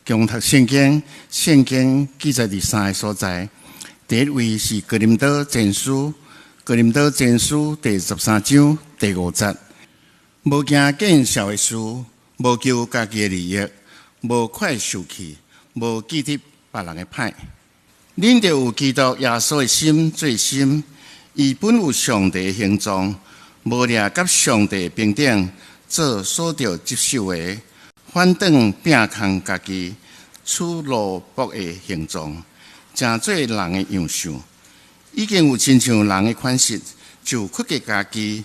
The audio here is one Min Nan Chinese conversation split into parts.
共讀聖經，聖經記載佇三个所在。第一位是哥林多前書，哥林多前書第13章第5節。無驚見笑的事，無求家己的利益，無快受氣，無記得別人的歹。恁著有基督耶穌的心做心，伊本有上帝的形狀，無掠佮上帝平等做所著執守的，反轉摒空家己，取奴僕的形狀，成做人的樣相。已經有親像人的款式，就屈過家己，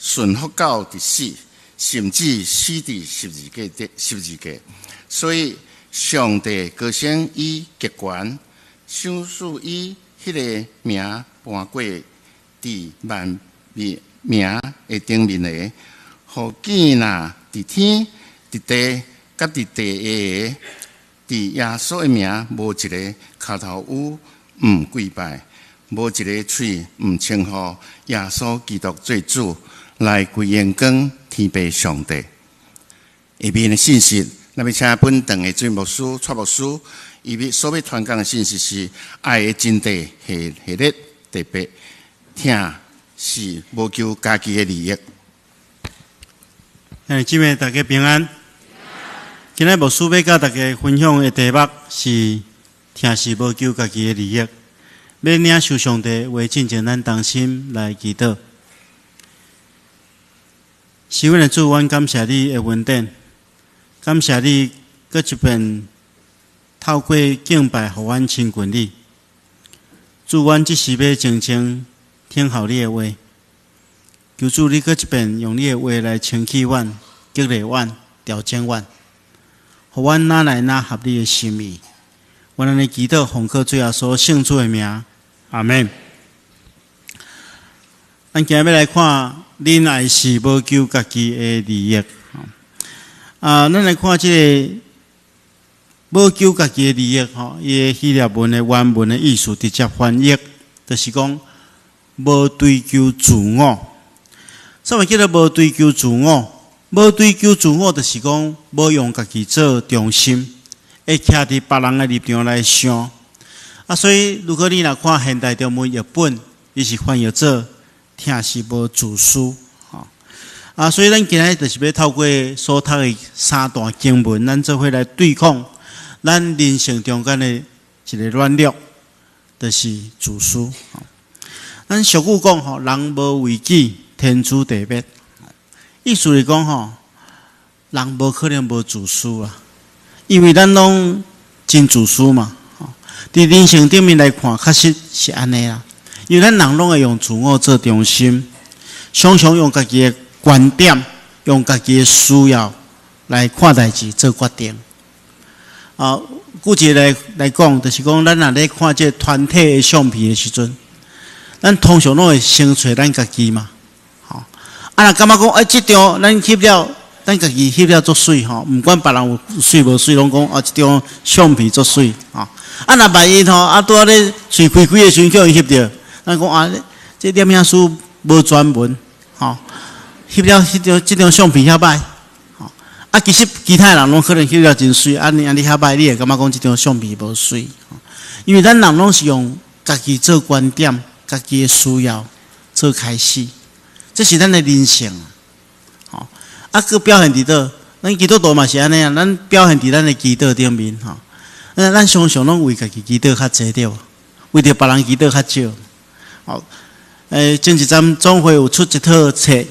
順服到佇死，甚至死佇十字架的十字架。所以上帝高升伊極懸，賞賜伊彼个名攀過佇萬名的頂面的，予見若佇天、佇地、佮佇地下的，佇耶穌的名，無一个跤頭趺毋跪拜，無一个喙毋稱呼耶穌基督做主，來歸榮光天父上帝。下面的信息，咱欲請本堂的主牧師、蔡牧師，伊欲所欲傳講的信息是愛的真諦系系列第八，疼是無求家己的利益。兄弟姊妹，大家平安。今仔牧師欲佮大家分享的題目是疼是無求家己的利益。欲領受上帝話進前，咱同心來祈禱。是阮的主，阮感謝你的恩典，感謝你閣一遍透過敬拜，予阮親近你。主，阮這時欲靜靜聽候你的話。求主，你閣一遍用你的話來清氣阮、激勵阮、調整阮，予阮愈來愈合你的心意。阮按呢祈禱，奉靠主耶穌聖子的名，阿門。咱今仔欲來看，仁愛是無求家己的利益。啊，咱來看這个無求家己的利益，吼，伊的希臘文的原文的意思直接翻譯，就是講無追求自我。啥物叫做無追求自我？無追求自我，就是講無用家己做中心，會徛佇別人的立場來想。啊，所以如果你若看現代中文譯本，伊是翻譯做疼是無自私，吼。啊，所以咱今仔就是欲透過所讀的三段經文，咱做伙來對抗咱人生中間的一个軟弱，就是自私。咱俗語講吼，人無為己，天誅地滅。意思是講吼，人無可能無自私啊，因為咱攏真自私嘛。佇人生頂面來看，確實是按呢啦。因為咱人攏會用自我做中心，常常用家己的觀點、用家己的需要來看代誌、做決定。啊，舉一个來講，就是講咱若咧看這團體的相片的時陣，咱通常攏會先揣咱家己嘛。吼，啊，若感覺講，欸，這張咱翕了，咱家己翕了足媠吼，毋管別人有媠無媠，攏講啊，這張相片足媠吼。啊，若萬一吼，啊，拄仔咧喙開開的時陣，予人翕著，咱講啊，這攝影師無專門，吼，翕了彼張這張相片遐歹，吼，啊，其實其他人攏可能翕了真媠，啊，你按呢遐歹，你會感覺講這張相片無媠，因為咱人攏是用家己做觀點、家己的需要做開始，這是咱的人性，吼，啊，閣表現佇佗，咱基督徒嘛是按呢啊，咱表現佇咱的祈禱頂面，吼，咱常常攏為家己祈禱較濟對無？為著別人祈禱較少。吼，前一陣總會有出一套冊，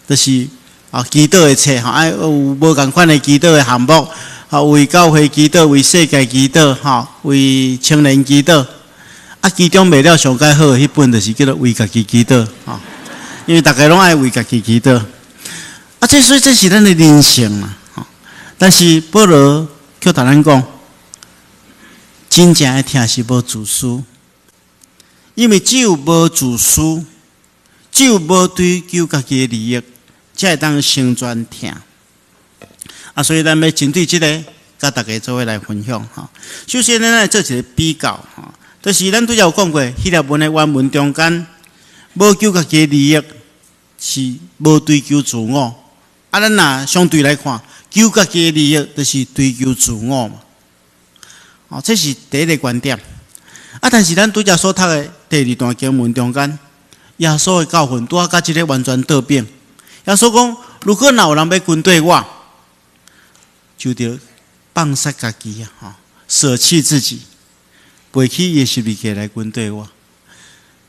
就是啊祈禱的冊，吼，啊有無仝款的祈禱的項目，啊為教會祈禱，為世界祈禱，吼，為青年祈禱。啊，其中賣了上蓋好的彼本，就是叫做為家己祈禱，吼，因為逐家攏愛為家己祈禱。啊，這所以這是咱的人性啊，吼。但是保羅卻共咱講，真正的疼是無自私。因為只有無自私，只有無追求家己的利益，才會當成全疼。啊，所以咱欲針對這个，佮大家做伙來分享吼。首先，咱來做一个比較吼，就是咱拄才有講過，希臘文的原文中間，無求家己的利益是無追求自我。啊，咱若相對來看，求家己的利益，就是追求自我嘛。哦，這是第一个觀點。啊，但是咱拄才所讀的第二段經文中間，耶穌的教訓拄仔佮這个完全倒反。耶穌講：如果若有人欲跟綴我，就著放殺家己啊！吼，捨棄自己，背起伊的十字架來跟綴我。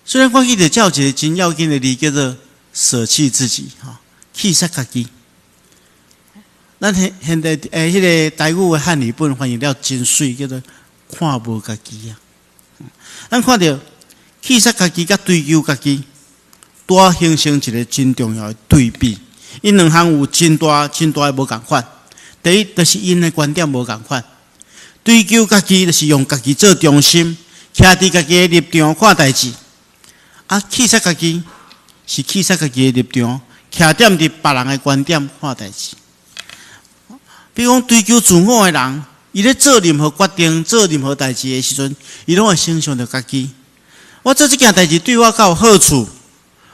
雖然看起來這有一个真要緊的字，叫做捨棄自己，吼，棄殺家己。咱現現在彼个台語的漢語本翻譯了真媠，叫做看無家己啊。咱看著棄殺家己佮追求家己，拄仔形成一个真重要的對比。𪜶兩項有真大真大的無仝款。第一，就是𪜶的觀點無仝款。追求家己，就是用家己做中心，徛佇家己的立場看代誌。啊，棄殺家己是棄殺家己的立場，徛踮佇別人的觀點看代誌。比如講，追求自我的人，伊咧做任何決定、做任何代誌的時陣，伊攏會先想著家己。我做這件代誌對我敢有好處？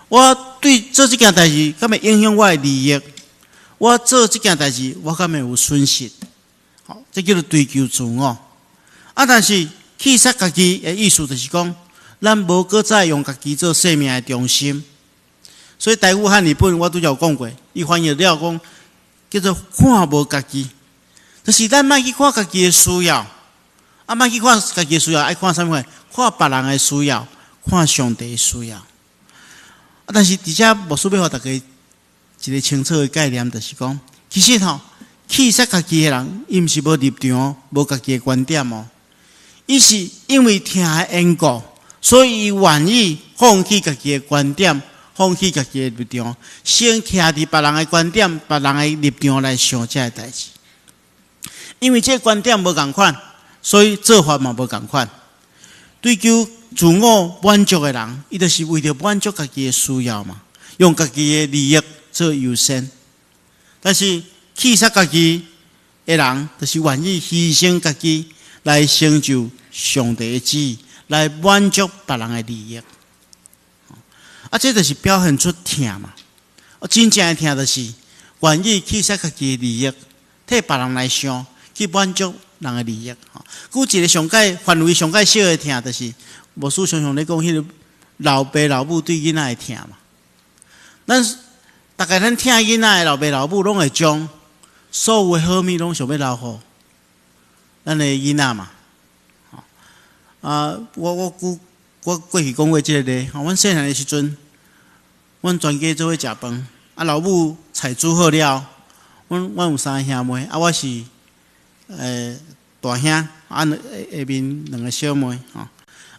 我對做這件代誌敢會影響我的利益？我做這件代誌，我敢會有損失？好，這叫做追求自我。啊，但是棄殺家己的意思就是講，咱無閣再用家己做生命的中心。所以台語漢語本我拄才有講過，伊翻譯了講叫做看無家己，就是咱莫去看家己的需要，啊，莫去看家己的需要，愛看啥物款？看別人的需要，看上帝的需要。啊，但是佇遮牧師欲予大家一个清楚的概念，就是講，其實吼，棄殺家己的人，伊毋是無立場、無家己的觀點哦，伊是因為疼的緣故，所以伊願意放棄家己的觀點，放棄家己的立場，先徛佇別人的觀點、別人的立場來想這个代誌。因為這个觀點無仝款，所以做法嘛無仝款。追求自我滿足的人，伊就是為著滿足家己的需要嘛，用家己的利益做優先。但是棄殺家己的人，就是願意犧牲家己來成就上帝的旨意，來滿足別人的利益。啊，這就是表現出疼嘛。啊，真正的疼就是願意棄殺家己的利益，替別人來想，去滿足人的利益。舉一个上蓋範圍上蓋小的疼，就是牧師常常咧講彼个老爸老母對囡仔的疼嘛。咱逐家咱疼囡仔的老爸老母，攏會將所有的好物攏想欲留予咱的囡仔嘛。啊，我舉我過去講過這个例，阮細漢的時陣，阮全家做伙食飯，啊，老母菜煮好了，阮有三个兄妹，啊，我是大兄，啊，下面兩个小妹，吼。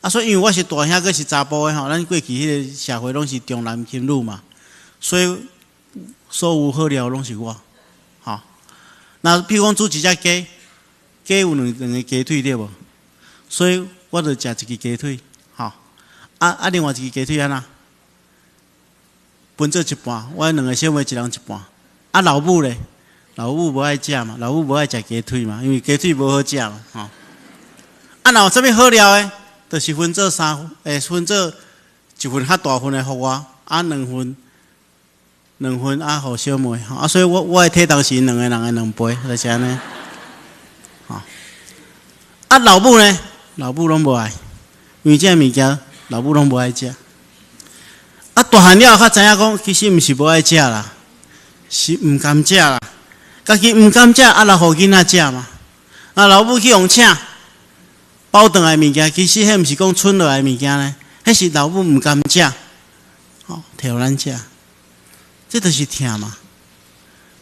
啊，所以因為我是大兄，閣是查埔的吼，咱過去彼个社會攏是重男輕女嘛，所以所有好料攏是我，吼。那譬如講煮一隻雞，雞有兩個雞腿對無？所以我就食一支雞腿，吼。啊，另外一支雞腿按怎？分做一半，我兩个小妹一人一半。啊，老母咧？老母無愛食嘛，老母無愛食雞腿嘛，因為雞腿無好食嘛，吼。啊，若有啥物好料的，就是分做三，分做一份較大份的予我，啊，兩份，兩份啊，予小妹，啊，所以我的體重是兩個人的兩倍，就是按呢。吼。啊，老母呢？老母攏無愛，因為這个物件老母攏無愛食。啊，大漢了才知影講，其實毋是無愛食啦，是毋甘食啦。家己毋甘食，啊，留予囡仔食嘛。啊，老母去予請包轉來物件，其實彼毋是講剩落來物件呢，彼是老母毋甘食，吼，提予咱食。這就是疼嘛，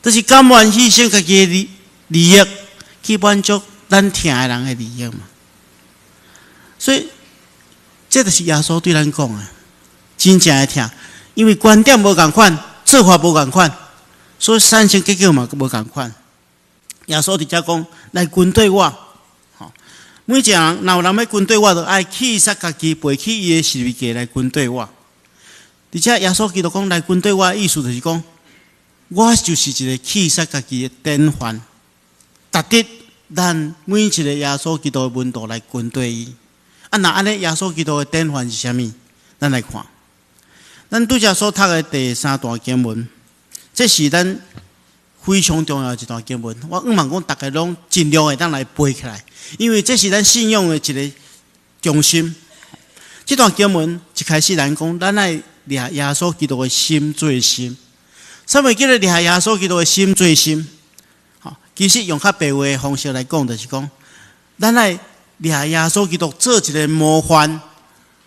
就是甘願犧牲家己的利益，去滿足咱疼的人的利益嘛。所以，這就是耶穌對咱講的，真正的疼，因為觀點無仝款，做法無仝款，所以產生結果嘛無仝款。耶穌佇遮講，來跟綴我，吼，每一個人，若有人欲跟綴我，就愛棄殺家己，背起伊的十字架來跟綴我。而且耶穌基督講來跟綴我的意思，就是講，我就是一個棄殺家己的典範，值得咱每一個耶穌基督的門徒來跟綴伊。啊，若按呢，耶穌基督的典範是啥物？咱來看，咱拄才所讀的第三段經文，這是咱非常重要的一段經文。我向望講，逐家攏盡量會當來背起來，因為這是咱信仰的一个中心。這段經文一開始咱講，咱愛掠耶穌基督的心做心。啥物叫做掠耶穌基督的心做心？吼，其實用較白話的方式來講，就是講，咱愛掠耶穌基督做一个模範，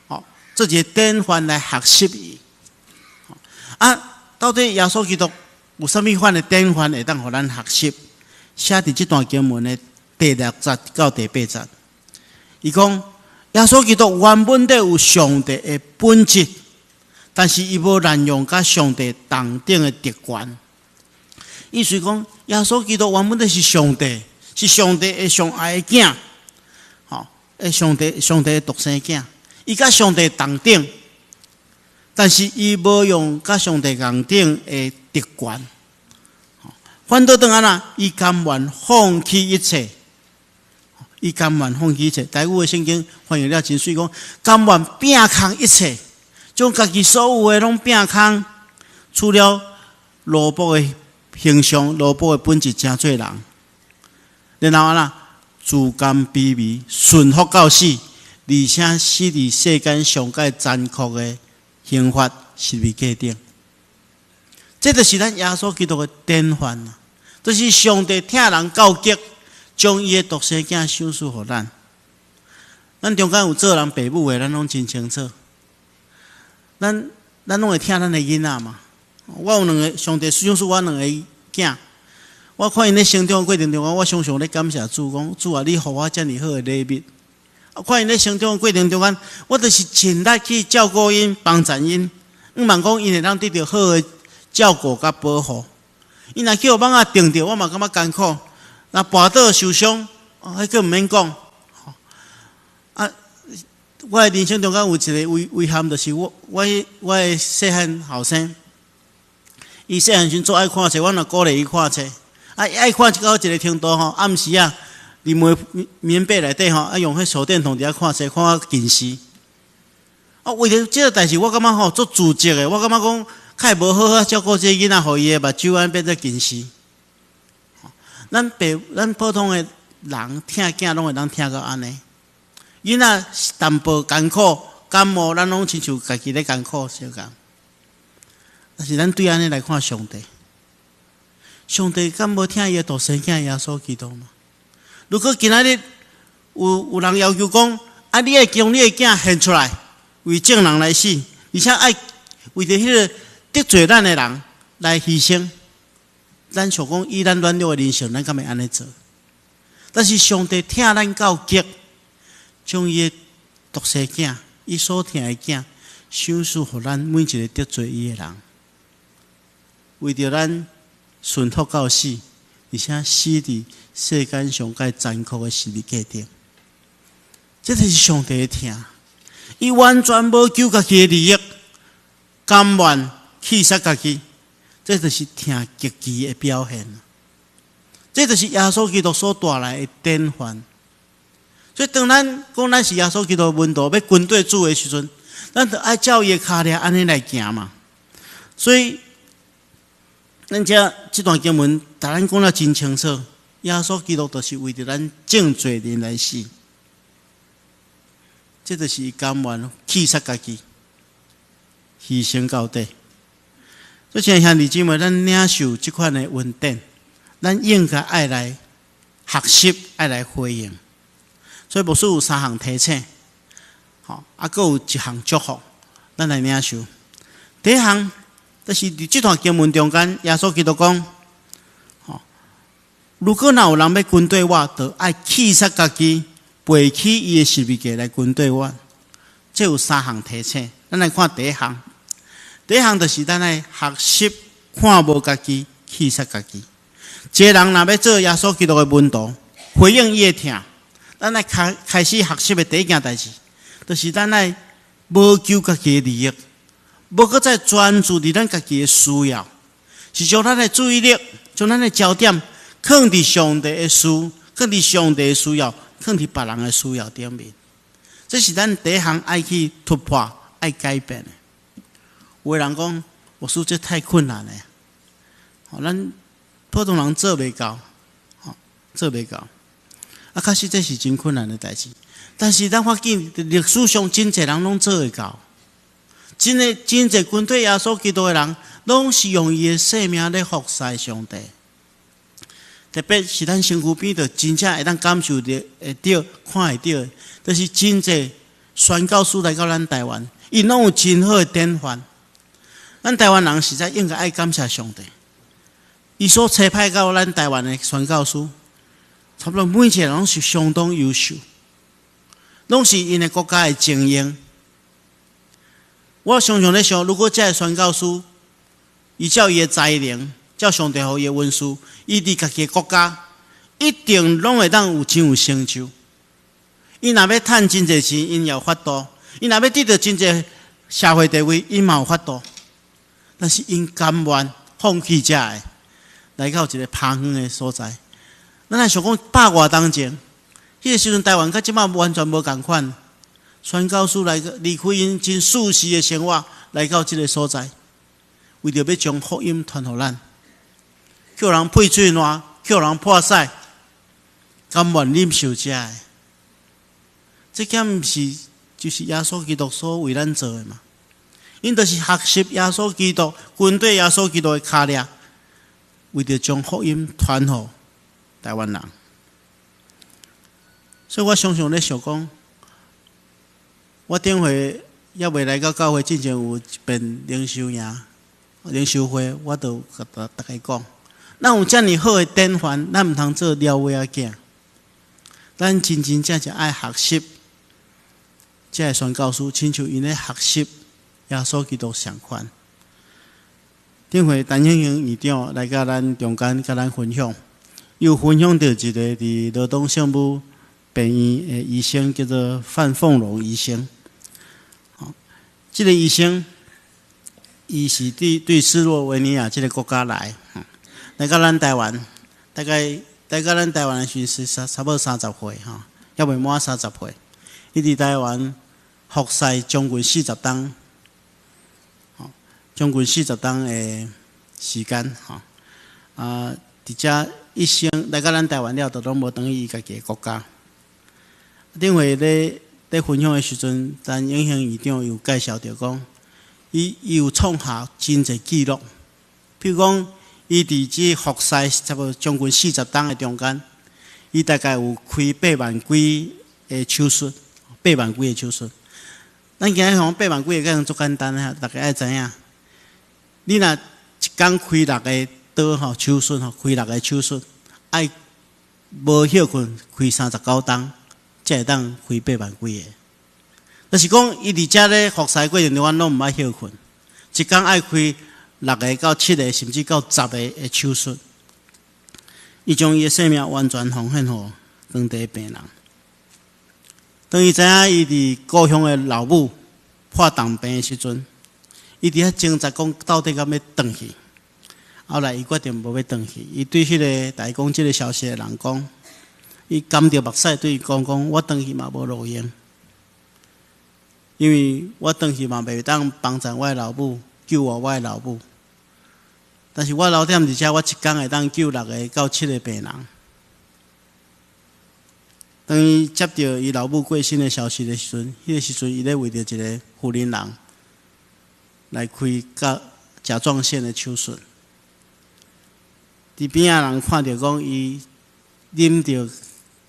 吼，做一个典範來學習伊。啊，到底耶穌基督有啥物款的典範會當予咱學習？寫佇這段經文的第六節到第八節，伊講耶穌基督原本底有上帝的本質，但是伊無濫用佮上帝同等的特權。意思講，耶穌基督原本底是上帝，是上帝的上愛的囝，吼，上帝的獨生囝，伊佮上帝同等，但是伊無用佮上帝同等的特權，反倒轉按怎？伊甘願放棄一切，伊甘願放棄一切。台語的聖經翻譯了真媠，講甘願摒空一切，將家己所有的攏摒空，取了奴僕的形象，奴僕的本質，成做人。然後按怎？自甘卑微，順服到死，而且死佇世間上蓋殘酷的刑罰十字架頂。這就是咱耶穌基督的典範啊！就是上帝疼人到極，將伊的獨生囝賞賜予咱。咱中間有做人爸母的，咱攏真清楚。咱攏會疼咱的囡仔嘛？我有兩个，上帝賞賜我兩个囝。我看𪜶咧成長的過程中間，我常常咧感謝主，講主啊，你予我遮爾好的禮物。看𪜶咧成長的過程中間，我就是盡力去照顧𪜶、幫助𪜶，向望講𪜶會當得著好的照顧佮保護。𪜶若去予蠓仔叮著，我嘛感覺艱苦。若跋倒受傷，彼閣毋免講。啊，我的人生中間有一个遺憾，就是我的細漢後生，伊細漢時足愛看冊，我若鼓勵伊看冊，啊，愛看到一个程度吼，暗時啊，佇棉被內底吼，啊，用彼手電筒佇遐看冊，看到近視。啊，為著這个代誌，我感覺吼足自責的，我感覺講較會無好好照顧這个囡仔，予伊的目睭按呢變做近視。咱白咱普通的人疼囝攏會當疼到按呢。囡仔淡薄艱苦感冒，咱攏親像家己咧艱苦相仝。但是咱對按呢來看上帝，上帝敢無疼伊的獨生囝耶穌基督嗎？如果今仔日有人要求講，啊，你愛將你的囝獻出來，為眾人來死，而且愛為著彼个得罪咱的人來犧牲，咱想講以咱軟弱的人性，咱敢會按呢做？但是上帝疼咱到極，將伊的獨生囝，伊所疼的囝，賞賜予咱每一个得罪伊的人，為著咱順服到死，而且死佇世間上蓋殘酷的十字架頂。這就是上帝的疼，伊完全無求家己的利益，甘願棄殺家己，這就是疼極其的表現。這就是耶穌基督所帶來的典範。所以，當咱講咱是耶穌基督的門徒，欲跟綴主的時陣，咱就愛照伊的跤跡按呢來行嘛。所以，咱這段經文，共咱講得真清楚。耶穌基督就是為著咱眾罪人來死，這就是伊甘願棄殺家己，犧牲到底。所以，親愛兄弟姊妹，咱領受這款的恩典，咱應該愛來學習，愛來回應。所以，牧師有三項提醒，吼，啊，閣有一項祝福，咱來領受。第一項，就是佇這段經文中間，耶穌基督講，吼，如果若有人欲跟綴我，就愛棄殺家己，背起伊的十字架來跟綴我。這有三項提醒，咱來看第一項。第一項就是咱愛學習看無家己，棄殺家己。一个人若欲做耶穌基督的門徒，回應伊的疼，咱愛開始學習的第一件代誌，就是咱愛無求家己的利益，無閣再專注佇咱家己的需要，是將咱的注意力、將咱的焦點，囥佇上帝的事，囥佇上帝的需要，囥佇別人的需要頂面。這是咱第一項愛去突破、愛改變的。有的人講，牧師這太困難了。咱普通人做袂到，吼，做袂到。啊，確實這是真困難的代誌。但是咱發現歷史上真濟人攏做會到，真的真濟跟隨耶穌基督的人，攏是用伊的性命咧服侍上帝。特別是咱身軀邊就真正會當感受著會著看會著的，就是真濟宣教師來到咱台灣，𪜶攏有真好的典範。咱台灣人實在應該愛感謝上帝，伊所差派到咱台灣的宣教師，差不多每一個人攏是相當優秀，攏是𪜶的國家的精英。我常常咧想，如果這个宣教師，伊照伊的才能，照上帝予伊的恩賜，伊佇家己的國家，一定攏會當有真有成就。伊若欲趁真濟錢，𪜶也有法度；伊若欲得著真濟社會地位，𪜶嘛有法度。但是𪜶甘願放棄這个，來到一个偏遠的所在。咱來想講百外冬前，彼个時陣台灣佮這擺完全無仝款。宣教師來離開𪜶真舒適的生活，來到這个所在，為著欲將福音傳予咱，予人屁喙爛，予人破屎，甘願忍受這个。這敢毋是就是耶穌基督所為咱做的嗎？𪜶就是學習耶穌基督，跟隨耶穌基督的跤跡，為著將福音傳予台灣人。所以我常常咧想講，我頂回猶未來到教會進前有一遍靈修營、靈修會，我都共大家講，咱有遮爾好的典範，咱毋通做鳥尾仔囝。咱真真正正愛學習，這个宣教師親像𪜶咧學習耶穌基督相款。頂回陳興興院長來佮咱中間佮咱分享，有分享著一个佇羅東聖母病院的醫生，叫做范鳳龍醫生。這个醫生，伊是對斯洛維尼亞這个國家來，來到咱台灣，大概來到咱台灣的時陣是差不多30歲吼，猶未滿30歲。伊佇台灣服侍將近四十冬，將近四十冬的時間吼。啊，佇遮一生來到咱台灣了，就攏無轉去伊家己的國家。頂回咧分享的時陣，陳永興院長有介紹著講，伊有創下真濟紀錄，比如講，伊佇這服侍差不多將近四十冬的中間，伊大概有開八萬幾个手術，八萬幾个手術。咱今日講八萬幾个，敢足簡單哈，大家愛知影。你若一工開六个刀吼手術吼，開六个手術，愛無歇睏開39冬，才會當開八萬幾个。就是講，伊佇遮咧服侍過程中，攏毋愛歇睏，一工愛開六个到七个，甚至到十個的手術。伊將伊的生命完全奉獻予當地的病人。當伊知影伊佇故鄉的老母破重病的時陣，伊佇遐掙扎講到底敢欲轉去。後來伊決定無欲轉去，伊對彼个共伊講這个消息的人講，伊含著目屎對伊講講，我轉去嘛無路用，因為我轉去嘛袂當幫助我的老母，救活我的老母。但是我留踮佇遮，我一工會當救六個到七個病人。當伊接著伊老母過身的消息的時陣，彼个時陣伊咧為著一个婦人人來開甲狀腺的手術。佇邊仔人看著講，伊忍著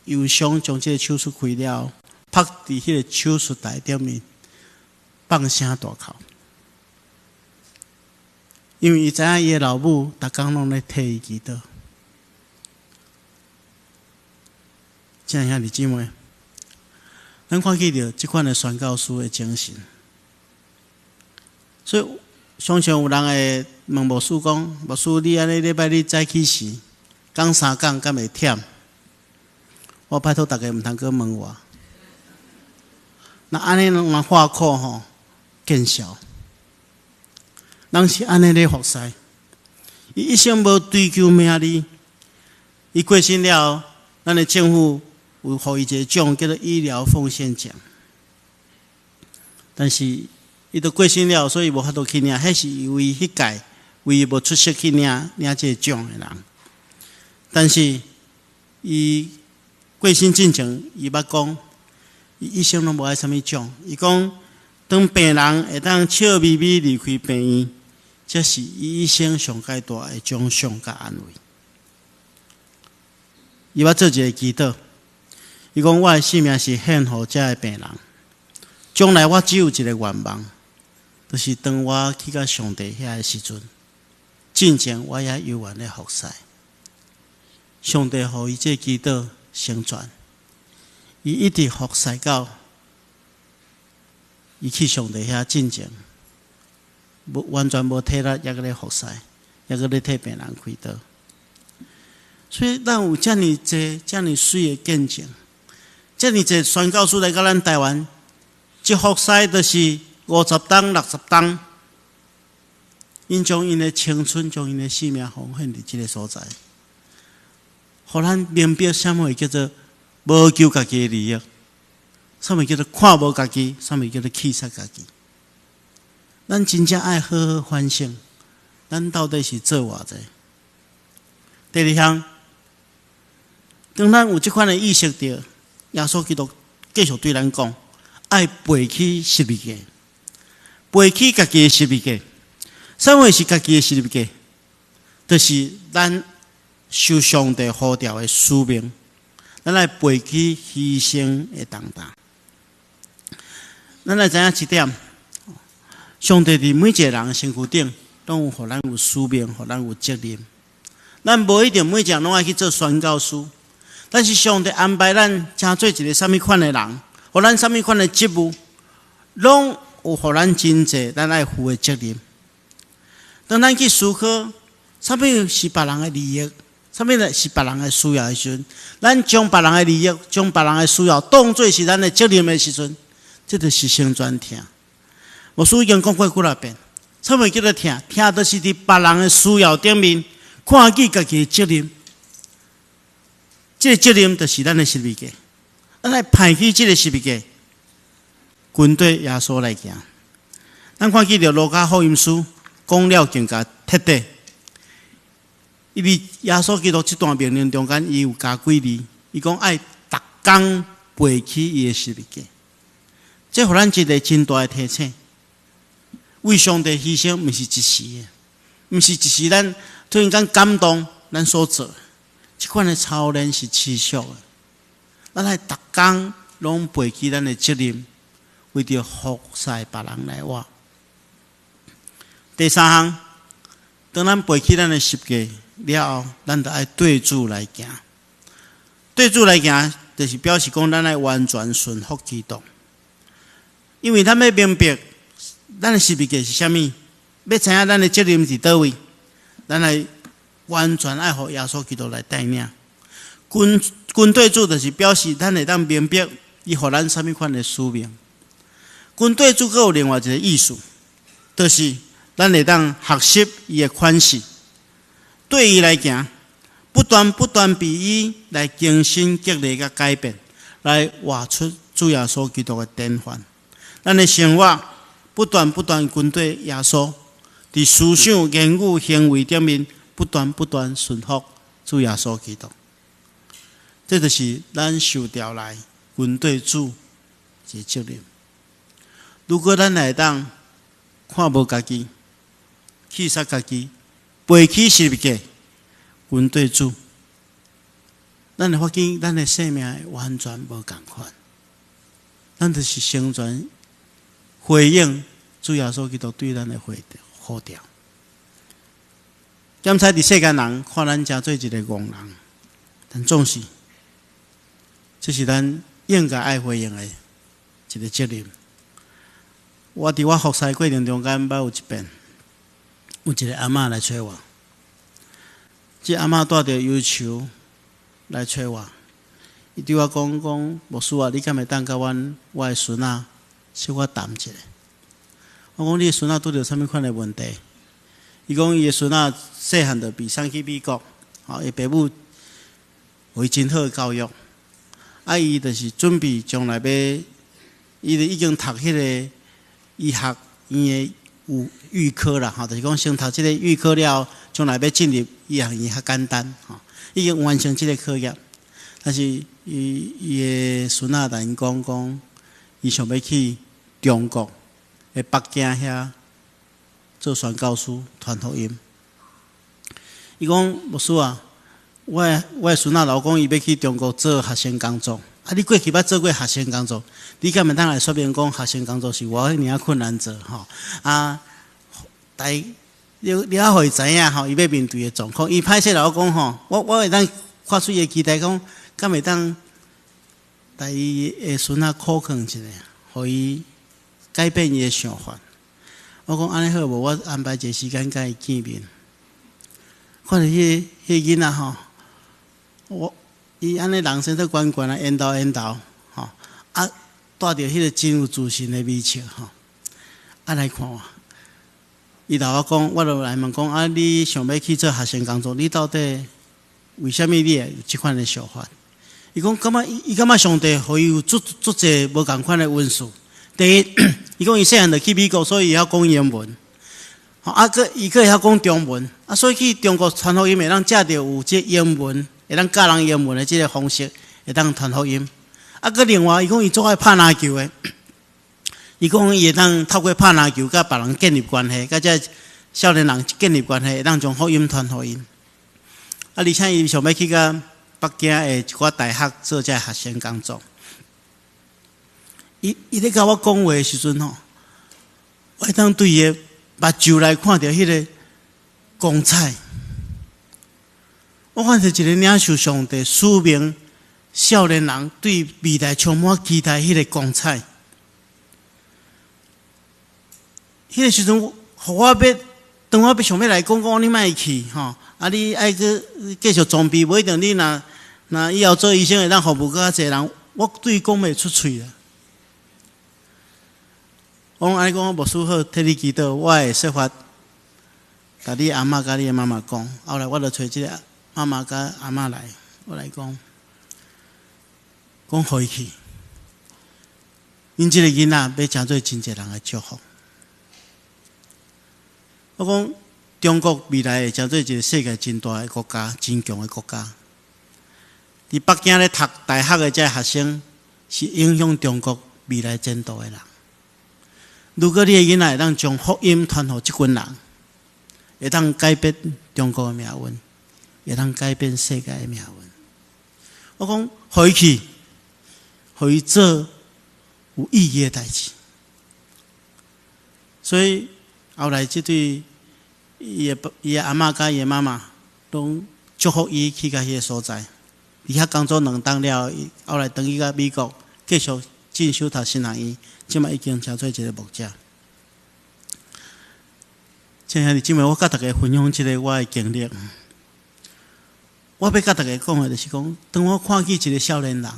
憂傷，將這个手術開了，趴佇彼个手術台頂面放聲大哭，因為伊知影伊的老母逐工攏咧替伊祈禱。親愛兄弟姊妹，咱看見著這款的宣教師的精神，所以常常有人會問牧師講：牧師，你按呢禮拜日早起時講三講，敢會忝？我拜託大家毋通閣問我。那按呢攏人話苦吼，見笑。人是按呢咧服侍，伊一生無追求名利，伊過身了後，咱的政府有予伊一个獎，叫做醫療奉獻獎。但是伊都過身了，所以無法度去領。彼是唯彼屆唯一無出席去領這个獎的人。但是伊過身進前，伊捌講，伊一生攏無愛啥物獎。伊講，當病人會當笑眯眯離開病院，這是伊一生上蓋大的獎賞佮安慰。伊捌做一个祈禱，伊講我的性命是獻予遮的病人，將來我只有一个願望，就是當我去到上帝遐的時陣，進前我也猶原咧服侍。上帝予伊這個祈禱成全，伊一直服侍到伊去上帝遐進前，無完全無體力，猶閣咧服侍，猶閣咧替病人開刀。所以咱有遮爾濟、遮爾媠的見證，遮爾濟宣教師來到咱台灣，一服侍就是50冬、60冬，𪜶將𪜶的青春、將𪜶的性命奉獻佇這个所在，予咱明白啥物叫做無求家己的利益，啥物叫做看無家己，啥物叫做棄殺家己。咱真正愛好好反省，咱到底是做偌濟？第二項，當咱有這款的意識著，耶穌基督繼續對咱講，愛背起十字架，背起家己的十字架。啥物是家己的十字架？就是咱受上帝呼召的使命，咱來背起犧牲的重擔。咱來知影一點，上帝佇每一个人的身軀頂，攏有予咱有使命，予咱有責任。咱無一定每一個人攏愛去做宣教師，但是上帝安排咱成做一个啥物款的人，予咱啥物款的職務，攏有予咱真濟咱愛負的責任。當咱去思考，啥物是別人的利益，啥物是別人的需要的時陣，咱將別人的利益、將別人的需要當做是咱的責任的時陣，這就是成全疼。牧師已經講過幾若遍，啥物叫做疼？疼就是佇別人的需要頂面看見家己的責任。這个責任就是咱的十字架，咱來背起這个十字架，跟綴耶穌來行。咱看見著路加福音書講了更加徹底。因為耶穌基督這段命令中間，伊有加幾字，伊講愛逐工背起伊的十字架，這予咱一个真大的提醒。為上帝犧牲，毋是一時的，毋是一時咱突然間感動，咱所做。這款的操練是持續的，咱愛逐工攏背起咱的責任，為著服侍別人來活。第三項，當咱背起咱的十架了後，咱就愛綴主來行。綴主來行，就是表示講咱愛完全順服基督。因為咱欲明白咱的十字架是啥物，欲知影咱的責任佇佗位，咱來完全愛予耶穌基督來帶領。跟綴主就是表示咱會當明白伊予咱啥物款的使命。跟綴主閣有另外一个意思，就是咱會當學習伊的款式，綴伊來行，不斷不斷被伊來更新、激勵佮改變，來活出主耶穌基督的典範。咱的生活不斷不斷跟綴耶穌，佇思想、言語、行為頂面不斷不斷順服主耶穌基督。這就是咱受召來跟綴主一個責任。如果咱會當看無家己，棄殺家己，背起十字架，跟綴主，咱會發現咱的生命會完全無仝款。咱就是成全回應主耶穌基督對咱的呼召。檢採佇世間人看咱誠做一个戇人，但總是這是咱應該愛回應的一個責任。我佇我服侍過程中間，捌有一遍，有一个阿嬤來揣我。這阿嬤帶著憂愁來揣我，伊對我講講，牧師啊，你敢會當佮阮我的孫仔小可談一下？我講你的孫仔拄著啥物款的問題？伊講伊的孫仔細漢就被送去美國，吼，伊爸母予伊真好的教育，啊，伊就是準備將來欲，伊就已經讀彼个醫學院的有預科啦，吼，就是講先讀這个預科了後，將來欲進入醫學院較簡單，吼。已經完成這个課業，但是伊伊的孫仔來講講，伊想欲去中國的北京遐做宣教師傳福音。伊講牧師啊，我的我的孫仔老講伊欲去中國做學生工作。啊！你過去捌做過學生工作，你敢會當來說明講學生工作是偌爾仔困難做吼？啊，但你你愛予伊知影吼，伊欲面對的狀況。伊歹勢來我講吼，我我會當看出伊的期待講，敢會當帶伊的孫仔苦勸一下，予伊改變伊的想法。我講按呢好無？我安排一个時間佮伊見面。看著彼个彼个囡仔吼，我。伊按呢人生做懸懸啊，緣投緣投，吼啊，帶著彼个真有自信的微笑，吼啊來看我。伊頭我講，我就來問講啊，你想欲去做學生工作，你到底為啥物你會有這款的想法？伊講感覺伊感覺上帝予伊有足足濟無仝款的恩賜。第一，伊講伊細漢就去美國，所以伊曉講英文。啊，閣伊閣會曉講中文，啊，所以去中國傳福音會當藉著有這英文。會當教人英文的這个方式，會當傳福音。啊，閣另外，伊講伊足愛拍籃球的，伊講伊會當透過拍籃球，佮別人建立關係，佮這少年人建立關係，會當將福音傳予𪜶。啊，而且伊想欲去共北京的一寡大學做這學生工作。伊伊咧共我講話的時陣吼，我會當對伊的目睭來看著彼个光彩。我看著一个領受上帝使命少年人對未來充滿期待彼个光彩。彼个時陣，予我欲當我欲想欲來講講，你莫去吼，啊！你愛閣繼續裝備，無一定你若若以後做醫生會當服務閣較濟人，我對伊講袂出喙啊。我講按呢講，牧師好，替你祈禱，我會設法共你阿嬤佮你的媽媽講。後來我就揣這个媽媽佮阿嬤來，我來講，講予伊去。𪜶這个囡仔欲成做真濟人的祝福。我講中國未來會成做一个世界真大的國家，真強的國家。佇北京咧讀大學的這學生，是影響中國未來前途的人。如果你的囡仔會當將福音傳予這群人，會當改變中國的命運，會當改變世界的命運。我講，予伊去，予伊做有意義的代誌。所以後來這對伊的伊的阿嬤佮伊的媽媽，攏祝福伊去到彼个所在。佇遐工作兩冬了後，後來轉去到美國，繼續進修讀神學院，這馬已經成做一个牧者。親愛的姊妹，我佮大家分享這个我的經歷。我欲佮大家講的，就是講，當我看見一个少年人，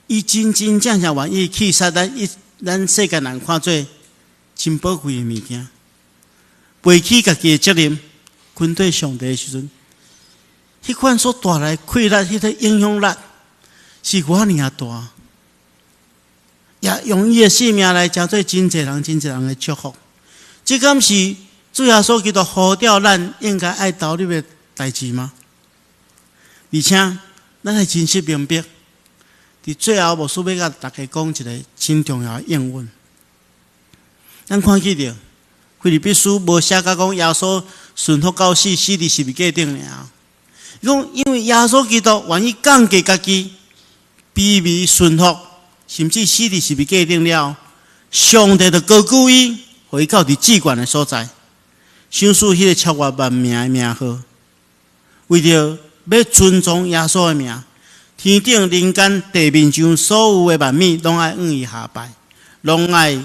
伊真真正正願意棄殺咱一咱世間人看做真寶貴的物件，背起家己的責任，跟綴上帝的時陣，彼款所帶來氣力、彼个影響力，是偌爾仔大，也用伊的性命來成做真濟人、真濟人的祝福。這敢是主耶穌基督呼召咱應該愛投入的代誌嗎？而且，咱愛真實明白，佇最後，牧師欲共大家講一个真重要的應允。咱看見著，腓立比書無寫甲講耶穌順服到死，死佇十字架頂爾。伊講，因為耶穌基督願意降低家己，卑微順服，甚至死佇十字架頂了，上帝就高舉伊，予伊到佇至懸的所在，賞賜彼个超越萬名的名號，為著欲尊崇耶穌的名，天頂人間地面上所有的萬物，攏愛向伊下拜，攏愛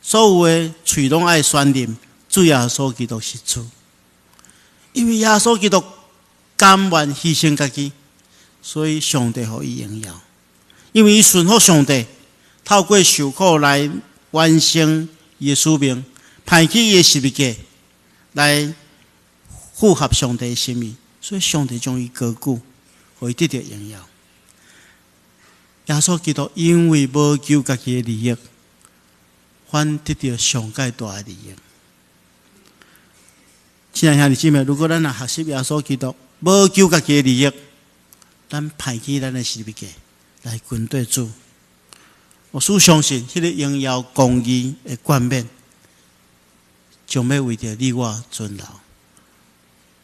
所有的喙攏愛宣認主耶穌基督是主，因為耶穌基督甘願犧牲家己，所以上帝予伊榮耀。因為伊順服上帝，透過受苦來完成伊的使命，拋棄伊的十字架來符合上帝的心意，所以上帝將伊高舉，予伊得著榮耀。耶穌基督因為無求家己的利益，反得著上蓋大的利益。親愛兄弟姊妹，如果咱若學習耶穌基督，無求家己的利益，咱拋棄咱的十字架來跟綴主。牧師相信，彼個榮耀公義的冠冕，將欲為著你我存留。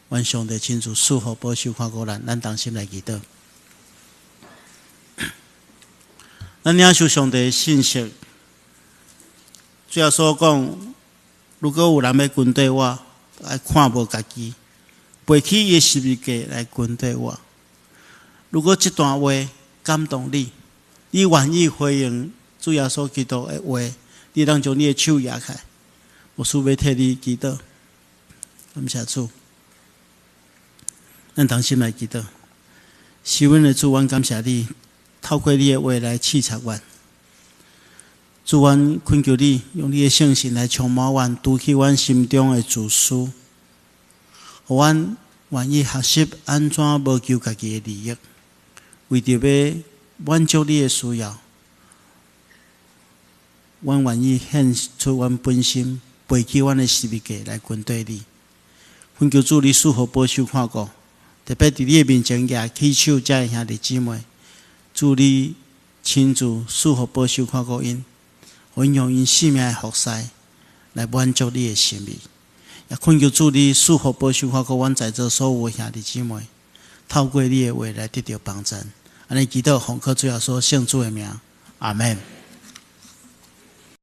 願上帝親自賜福保守看顧咱，咱同心來祈禱。咱領受上帝的信息，主耶穌講：如果有人欲跟綴我，愛看無家己，背起伊的十字架來跟綴我。如果這段話感動你，你願意回應主耶穌基督的話，你通將你的手舉起來，牧師欲替你祈禱。感謝主，咱同心來祈禱。是阮的主，阮感謝你，透過你的話來刺察阮。主，阮懇求你，用你的聖神來充滿阮，除去阮心中的自私，予阮願意學習按怎無求家己的利益，為著欲滿足你的需要，阮願意獻出阮本心，背起阮的十字架來跟綴你。懇求主，你賜福保守看顧，特別佇你的面前舉起手，遮的兄弟姊妹，主你親自賜福保守看顧𪜶，予𪜶用𪜶性命的服侍來滿足你的心意。也懇求主你賜福保守看顧阮在座所有的兄弟姊妹，透過你的話來得著幫贊。按呢祈禱，奉靠主耶穌聖子的名，阿門。